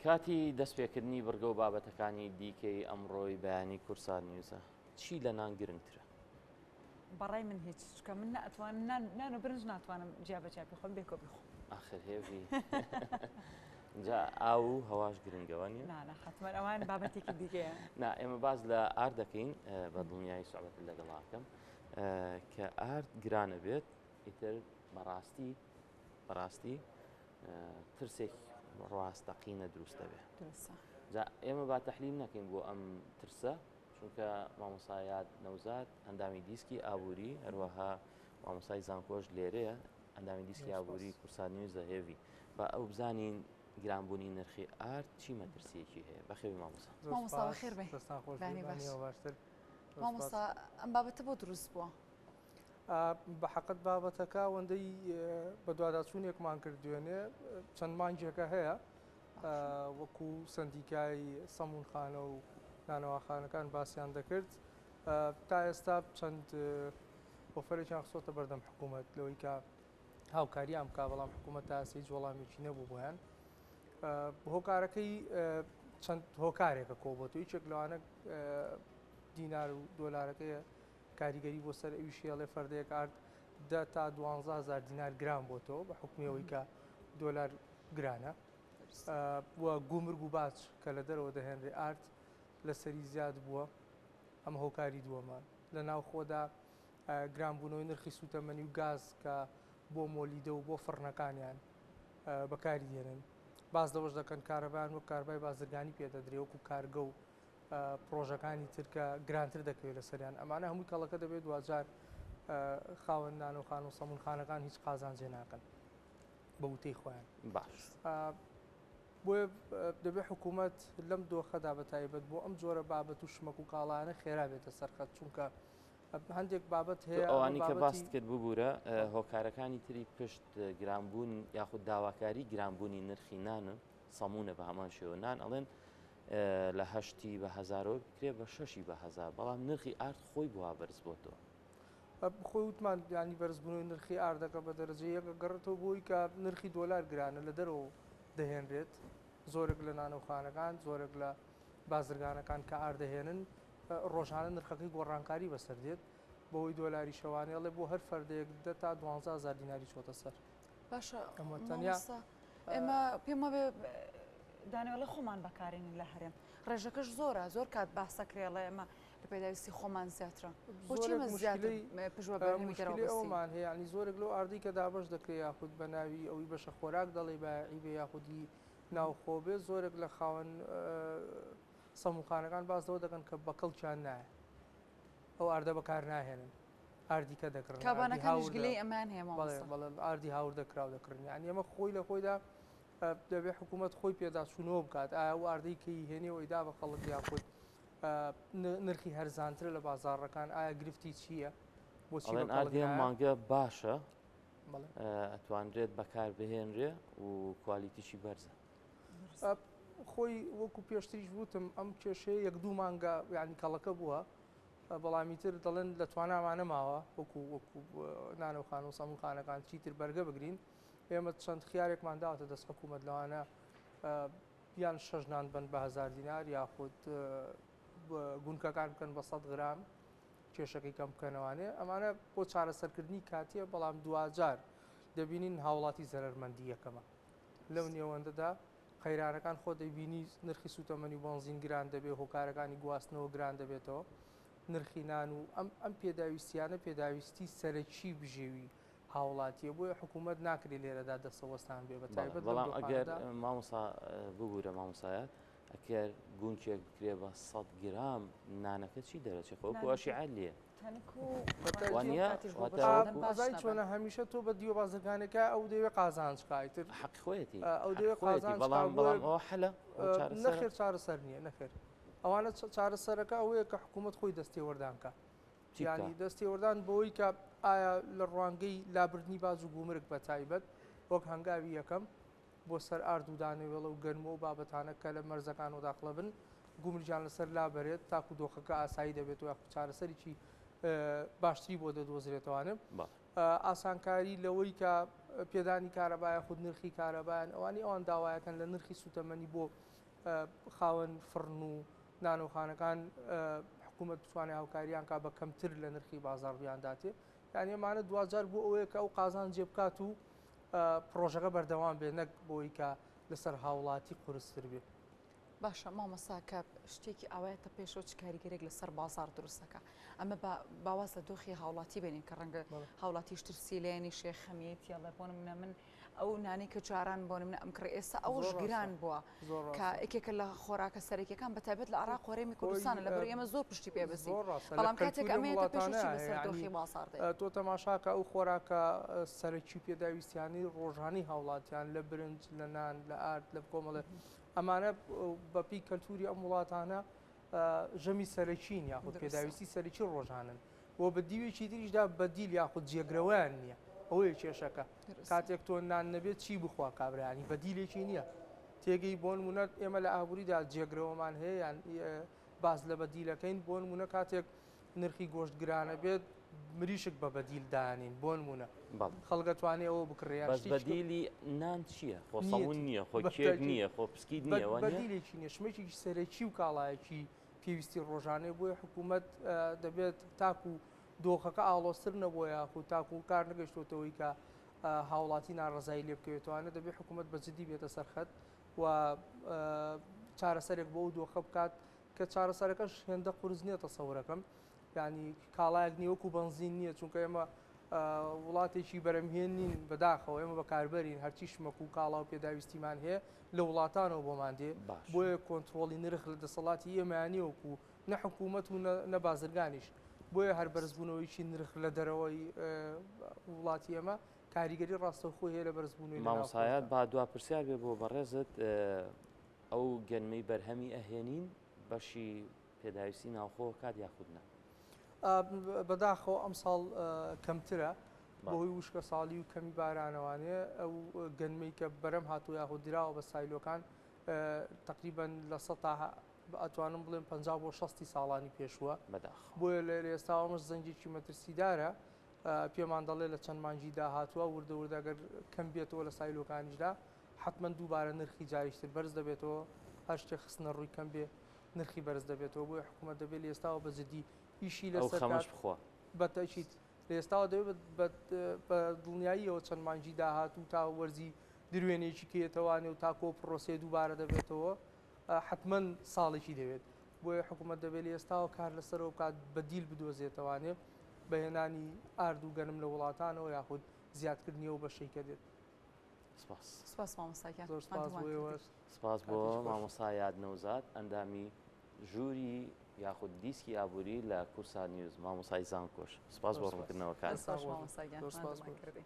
کاتی دەستپێکردنی بڕگە و بابەتەکانی دیکەی ئەمڕۆی بەیانی کوردسات نیوزە. چی لە نان گرنگترە؟ بەڕای من هیچ چکە من ناتوانم نان نان و برنج ناتوانم جیا بە جیا بخۆم بێکۆ بخۆم ئاخر هێڤی جا ئاو و هەواش گرنگەوە نیە نا حتمما ئەوان بابەتێکی دیکەیە نا ئێمە باز لە ئارد دەکەین بە دڵنیایی سوعبەت لەگەڵاکەم کە ئارد گرانە بێت ئیتر بەڕاستی بەڕاستی ترسێک ڕاستەقینە دروست دەبێت جا ئێمە با تەحلیل نەکەین بۆ ئەم ترسە چونکە مامۆستا یاد نەوزاد ئەندامی دیسکی ئابووری هەروەها مامۆستای زانکۆش لێرەیە ئەندامی دیسکی ئابووری کوردسات نیوزە هێوی با ئەو بزانین گرانبوونی نرخی ئارد چی مەترسیەکی هەیە بەخێوی مامۆستا مامۆستا بەخێر بێ باشتر مامۆستا ئەم بابەتە بۆ دروست بووە بە حەقت بابەتەکە ئەوەندەی بەدواداچوونێکمان کرد دوێنێ چەند مانگێکە هەیە وەکو سندیکای سەمونخانە و نانەواخانەکان باسییان دەکرد تا ئێستا چەند ئۆفەرێکیان خستۆتە بەردەم حکوومەت لەوەی کە هاوکاریان بکە بەڵام حکوومەت تا ئێستا هیچ وەڵامێکی نەبوو بۆیان هۆکارەکەی چەند هۆکارێکە کۆبۆتەوە یەکێک لەوانە دینار و دۆلارەکەیە کاریگەری بۆ سەر ئەویش هێڵێ فەردەیەک ئارد دە تا 12 هزار دینار گران بۆتەوە بە حکومی ئەوەی کە دۆلار گرانە و گومرگ و باج کە لە دەرەوە دەهێنرێ ئارد لەسەری زیاد بووە ئەم هۆکاری دووەمە لە ناوخۆدا گرانبوونەوەی نرخی سوتەمەنی و گاز کە بۆ مۆلیدە و بۆ فڕنەکانیان بەکاری دێنن باس لەوەش دەکەن کارەبایان وەک کاربای بازرگانی پێدەدرێ وەکو کارگە و پڕۆژەکانی تر کە گرانتر دەکەوێت لەسەریان ئەمانە هەمووی کەڵەکە دەبێت دواجار خاوەن نانۆخان و سەمونخانەکان هیچ قازانجێ ناکەن بە وتەی خۆیان باش بۆیە دەبێت حکوومەت لەم دۆخەدا بە تایبەت بۆ ئەم جۆرە بابەت و شمەک و کاڵانە خێرا بێتە سەرخەت چونکە هەندێک بابەت هەیە ئەوانی کە باست کرد ببوورە هۆکارەکانی تری پشت گرانبوون یاخود داواکاری گرانبوونی نرخی نانە سەمونە بە هەمان شێوە نان ئەڵێن لە هەشتی بە هەزارەوە بکرێ بە شەشی بە هەزار بەڵام نرخی ئارد خۆی بووە بەرز بۆتەوە. خۆی وتمان ینی بەرزبوونەوەی نرخی ئاردەکە بە دەرەجە یەک گەڕێتەوە بۆی کە نرخی دۆلار گرانە لە دەرەوە دەهێنرێت زۆرێک لە نانەوخانەکان زۆرێک لە بازرگانەکان کە ئاردەهێنن ڕۆژانە نرخەکەی گۆڕانکاری بەسەر دێت بەوەی دۆلاری شەوانێڵێ بۆ هەر فەردەیەک دە تا 12 هزار دیناری چۆتە سەر. باشە تەنیا ئێمە پێم وابێ دانەوێڵە خۆمان بەکارێنین لە هەرێم ڕێژەکەش زۆرە زۆر کات باسەکرێڵێ ئێمە لە پێداویستی خۆمان زیاترە بۆچی ئێمە زیاتر پشت بە بەرهەمی دەرەوە مشکلەی ئەومان هەیە یانی زۆرێک لەو ئاردەی کە دابەش دەکرێ یاخود بە ناوی ئەوی بەشە خۆراک دەڵێ بایەعی بێ یاخودی ناوخۆ بێ زۆرێک لە خاوەن سەمونخانەکان باس لەوە دەکەن کە بە کەڵکیان نایە ئەو ئاردە بەکار ناهێنن ئاردی کە دەکڕن کابانەکانیش گلەی ئەمان هەیە مامۆستا. بەڵێ ئاردی هاوردە کراو دەکڕن یانی ئەمە خۆی لە خۆیدا دەبێ حکوومەت خۆی پێداچوونەوە بکات ئایا ئەو ئاردەی کە هێنێ و ئەیدا بە خەڵک یاخود نرخی هەرزانترە لە بازاڕەکان ئایا گرفتی چییە بۆچی ئەڵێن ئاردی ئەم مانگە باشە ئەتوانرێت بەکار بهێنرێ و کوالیتیشی بەرزە. خۆی وەکو پێشتریش وتم ئەم کێشەیە یەک دوو مانگە یعنی کەڵەکە بووە بەڵام ئیتر دەڵێن لە توانامان نەماوە وەکو وەکو نانەوخان و سەمونخانەکان چیتر بەرگە بگرین ئێمە چەند خیارێکمان داوەتە دەست حکوومەت لەوانە یان شەش نان بن بە هزار دینار یاخود گونکەکان بکەن بە 100 غرام کێشەکەی کەم بکەنەوانێ ئەمانە بۆ چارەسەرکردنی کاتیە بەڵام دواجار دەبینین هاوڵاتی زەرەرمەندی یەکەمە لەو نێوەندەدا قەیرانەکان خۆ دەیبینی نرخی سوتەمەنی و بەنزین گران دەبێ، هۆکارەکانی گواستنەوە گران دەبێتەوە، نرخی نان و ئەم ئەم پێداویستیانە پێداویستی سەرەکی بژێوی هاوڵاتیە، بۆیە حکوومەت ناکرێ لێرەدا دەستەوەستان بێ بە تایبەت لەم بەڵام ئەگەر دۆخانەدا. مامۆستا ببورە مامۆستایە ئەگەر گونکێک بکرێ بە 100 گرام نانەکە چی دەرەچێ خۆ وەکو ئەشی عەلیە. تەنک و وانە ئازای چۆنە هەمیشە تۆ بە دیوە بازرگانەکە ئەو دەوێ قازانج کایتر حەق خۆیەتی ئەو دەوێ قازانج بەڵام بەڵام ئەوە حەلە نەخێر چارەسەر نییە نەخێر ئەوانە چارەسەرەکە ئەوەیە کە حکوومەت خۆی دەستێوەردان کە ینی دەستێوەردان بۆی کە ئایا لە ڕوانگەی لابردنی باج و گومرگ بە تایبەت وەک هەنگاوی یەکەم بۆ سەر ئارد و دانەوێڵە و گەنم و ئەو بابەتانە کە لە مەرزەکانەوە داخڵە بن گومرگیان لەسەر لابەرێت تاکو دۆخەکە ئاسایی دەبێت و یاخود چارەسەرێکی باشتری بۆ دەدۆزرێتەوانێ. ئاسانکاری لەوەی کە پێدانی کارەبا یاخود نرخی کارەبایان ئەوانی ئەوان داوایەکەن لە نرخی سوتەمەنی بۆ خاوەن فڕن و نانۆخانەکان حکوومەت بتوانێت هاوکاریان کا بە کەمتر لە نرخی بازاڕ بیانداتێ یعنی ئەمانە دواجار بۆ ئەوەیە کە ئەو قازانجێ بکات و پڕۆژەکە بەردەوام بێت نەک بۆی کە لەسەر هاوڵاتی قورستر بێت. باشە مامۆستا کە شتێکی ئاوایەتە پێشەوە چ کاریگەرێک لەسەر بازاڕ دروست دەکا ئەمە با باواز لە دۆخی هاوڵاتی بێنین کە ڕەنگە هاوڵاتیش ترسی لێنی شێ خەمیەتی ئەڵێ بۆ نمونە من ئەو نانەی کە جاران بۆ نمونە ئەم کڕی ئێستا ئەوەش گران بووە کە یەکێکە لە خۆراکە سەرەکیەکان بە تایبەت لە عراق هەرێمی کوردستانە لەبەر ئێمە زۆر پشتی پێ بەستین بەڵام کاتێک ئەمەیەتە پێشەوە چی بەسەر دۆخی بازاڕ دێت؟ تۆ تەماشاکە ئەو خۆراکە سەرەکی و پێداویستیانەی ڕۆژانەی هاوڵاتیان لە برنج لە نان لە ئارد لە کۆمەڵێ ئەمانە بەپی کەلتوری ئەم وڵاتانە ژەمی سەرەکین یاخود پێداویستی سەرەکی ڕۆژانن و بە دیوێکی تریشدا بەدیل یاخود جێگرەوەیان نییە ئەوەیە کێشەکە کاتێک تۆ نان نەبێت چی بخوا کابرانی بەدیلێکی نییە تێگەی بۆ نمونە ئێمە لە ئابووریدا جێگرەوەمان هەیە یان باس لە بەدیلەکەین بۆ نمونە کاتێک نرخی گۆشت گرانە بێت مریشک بە بەدیل دانین بۆ نمونە خەڵک ئەتوانێ ئەوە بکڕێ بەس بەدیلی نان چییە؟ خۆ سەمون نییە خۆ کێک نییە خۆ پسکیت نییە وانیە؟ بەدیلێکی نییە شمەکێکی سەرەکی و کاڵایەکی پێویستی ڕۆژانەیە بۆیە حکوومەت دەبێت تاکو دۆخەکە ئاڵۆزتر نەبووە یاخود تاکو کار نەگەشتۆتەوەی کە هاوڵاتی ناڕەزایی لێ بکەوێتوانە دەبێت حکوومەت بە جدی بێتە سەرخەت و چارەسەرێک بۆ ئەو دۆخە بکات کە چارەسەرەکەش هێندە قورس نییە تەسەورەکەم یعنی کاڵایەک نییە وەکو بەنزین نییە چونکە ئێمە وڵاتێکی بەرەمهێن نین بەداخەوە ئێمە بەکاربەرین هەرچی شمەک و کاڵا و پێداویستیمان هەیە لە وڵاتانەوە بۆمان دێ بۆیە کۆنتترۆڵی نرخ لە دەسەڵاتی ئێمەیانی وەکو نە حکوومەت و نە بازرگانیش بۆیە هەر بەرزبوونەوەیکی نرخ لە دەرەوەی وڵاتی ئێمە کاریگەری ڕاستەوخۆی هەیە لە بەرزبوونەوەی مامۆستایان با دوا پرسیار بێ بۆ بەڕێزت ئەو گەنمەی بەرهەمی ئەهێنین بەشی پێداویستی ناوخۆ کات یاخود نا؟ بەداخەوە ئەمساڵ کەمترە بەهۆی وشکە ساڵی و کەمی بارانەوانێ ئەو گەنمەی کە بەرەم هاتوو یاخود دراوە بە سایلۆکان تقریبا لە سەتا ئەتوانم بڵێم 50 بۆ 60 ساڵانی پێشووە بۆیە لە ئێستاوەمەش زەنگێکی مەترسیدارە پێمان دەڵێ لە چەند مانگی داهاتووە وردە وردە گەر کەم بێتەوە لە سایلۆکانیشدا حەتمەن دووبارە نرخی جاریشتر بەرز دەبێتەوە، هەر شتێک خستنە ڕووی کەم بێ نرخی بەرز دەبێتەوە، بۆیە حکوومەت دەبێت لە ئێستاوە بە جدی ئیشی ئەو لەسەر خەمەش بکات بخوا. بە تەئکید لە ئێستاوە دەبێت بە بە دڵنیاییەوە چەند مانگی داهاتوو تا وەرزی دروێنەیەکی کەیەتەوانێ و تاکۆ پڕۆسەیە دووبارە دەبێتەوە حەتمەن ساڵێکی دەوێت، بۆیە حکوومەت دەبێت لە ئێستاوە کار لەسەرەوە بکات بەدیل بدۆزێتەوانێ بە هێنانی ئارد و گەنم لە وڵاتانەوە یاخود زیادکردنی ئەو بەشەی کە دێت. سپاس. سپاس مامۆستا گیان. زۆر سپاس بۆ ئێوەش. سپاس بۆ مامۆستا یاد نەوزاد ئەندامی ژووری یاخود دیسکی ئابووری لە کوردسات نیوز مامۆسای زانکۆش سپاس بۆ ڕوونکردنەوەکان. دەست خۆش مامۆستا گیان. ماندوومان کردی.